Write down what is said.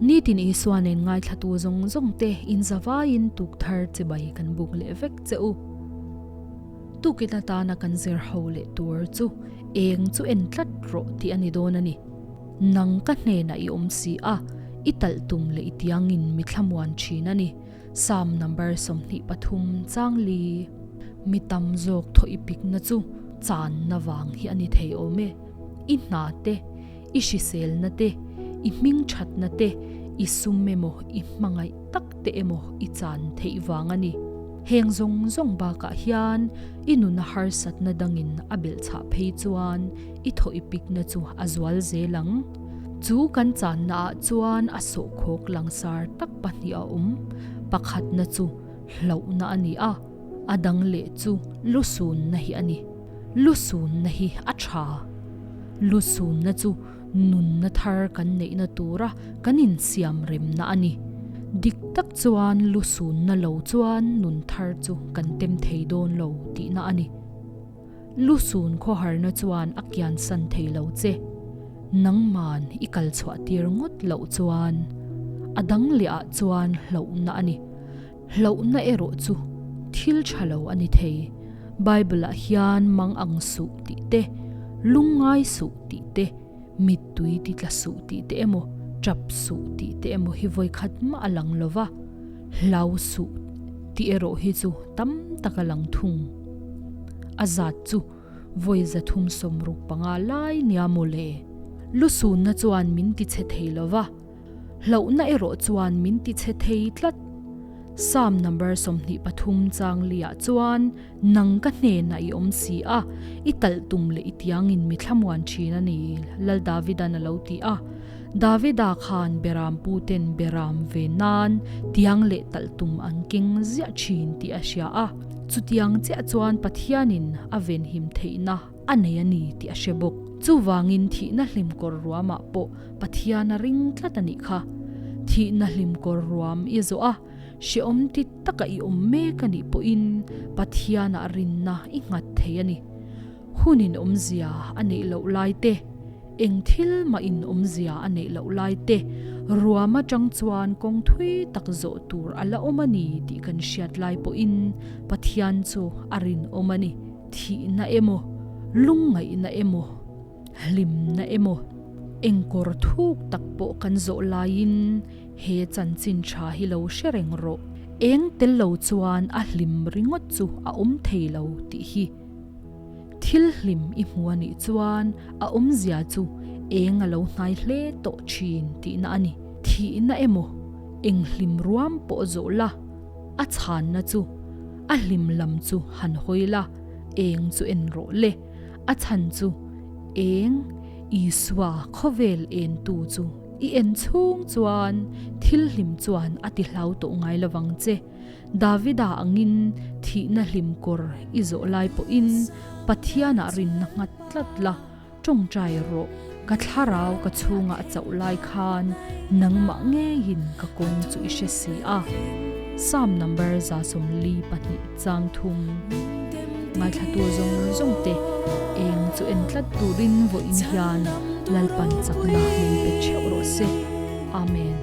Nitin Isua nen ngaithlatu zawng zawng te in zavaiin tuk thar chibai kan buk leh vek che u. Tukin atana kan zir ho leh tur chu eng chu en tlat rawh tih a ni dawn a ni. Nang ka hnenah i awm si a, i talh tum leh i tiangin mi thlamuan thin a ni. Psalm number 23 changli. Mi tam zawk thaw i pikna chu channa vang hi a ni thei awm e. I hna te, i hriselna te, i hming thatna te, i sum emaw i hmangaih tak te emaw i chan theih vang a ni. Heng zawng zawng bakah hian i nuna harsatna dangin a belhchhah phei chuan i thaw i pikna chu a zual zel ang. Chu kan channaah chuan a sawhkhawk langsar tak pahnih a awm. Pakhatna chu hlauhna a ni a, a dang leh chu lusunna hi a ni. Lusunna hi a tha. Lusunna chu nunna thar kan neihna tura kan insiam remna a ni. Dik tak chuan lusunna lo chuan nun thar chu kan tem thei dawn lo tihna a ni. Lusun khawharna chuan a kiansan thei lo che. Nangman i kal chhuah tir ngawt loh chuan a dang leh ah chuan hlauhna a ni. Hlauhna erawh chu thil tha lo a ni thei. Bible ah hian mang ang suh tih te, lungngai suh tih te, mittui ti tla suh tih te emaw, tap suh tih te emaw hi vawikhat mah a lang lo va, hlau suh tih erawh hi chu tam tak a lang thung. A zat chu vawi 365 lai nia maw le. Lusunna chuan min ti chhe thei lo va. Hlauhna erawh chuan min ti chhe thei tlat. Psalm number 23 chang liah chuan nang ka hnenah i awm si a, i talh tum leh i tiangin mi thlamuan thin a ni, Lal Davidan a lo ti a. Davida khan beram pu ten beram ve nan tiang leh talh tum an keng ziah thin tih a hria a. Chutiang chiah chuan Pathianin a venhim theihna a nei a ni tih a hre bawk. Chuvangin thihna hlim kawr ruamah pawh Pathian a ring tlat a nih kha. Thihna hlim kawr ruam i zawh a, hrehawm ti taka i awm mek a nih pawhin Pathianah rinna i nghat thei a ni. Hunin awmzia a neih loh lai te, eng thil mah in awmzia a neih loh lai te, ruam atang chuan kawng thui tak zawh tur a la awm a ni tih kan hriat lai pawhin Pathian chu a rinawm a ni. Thihna emaw, lungngaihna emaw, hlimna emaw, engkawr thuk tak pawh kan zawh laiin he chanchin tha hi lo hre reng rawh. Eng tel lo chuan a hlim ringawt chu a awm thei lo tih hi. Thil hlim i hmu a nih chuan a awmzia chu eng a lo hnai hle tawh thin tihna a ni. Thihna emaw, eng hlim ruam pawh zawh la, a chhanna chu a hlim lam chu han hawi la, eng chu en rawh le. A chhan chu eng Isua khawvel entu chu i en chhung chuan thil hlim chuan a ti hlau tawh ngai lovang che. Davida angin thihna hlim kawr i zawh lai pawhin Pathianah rinna nghat tlat la, tawngtai rawh. Ka thlarau ka chhungah a chauh lai khan nangmah ngeiin ka kawng chu i hre si a. Psalm number 142 chang thum. Ngaithlatu zawng zawng te eng chu en tlat turin vawiin hian Lalpan chakna min pe theuh rawh se. Amen.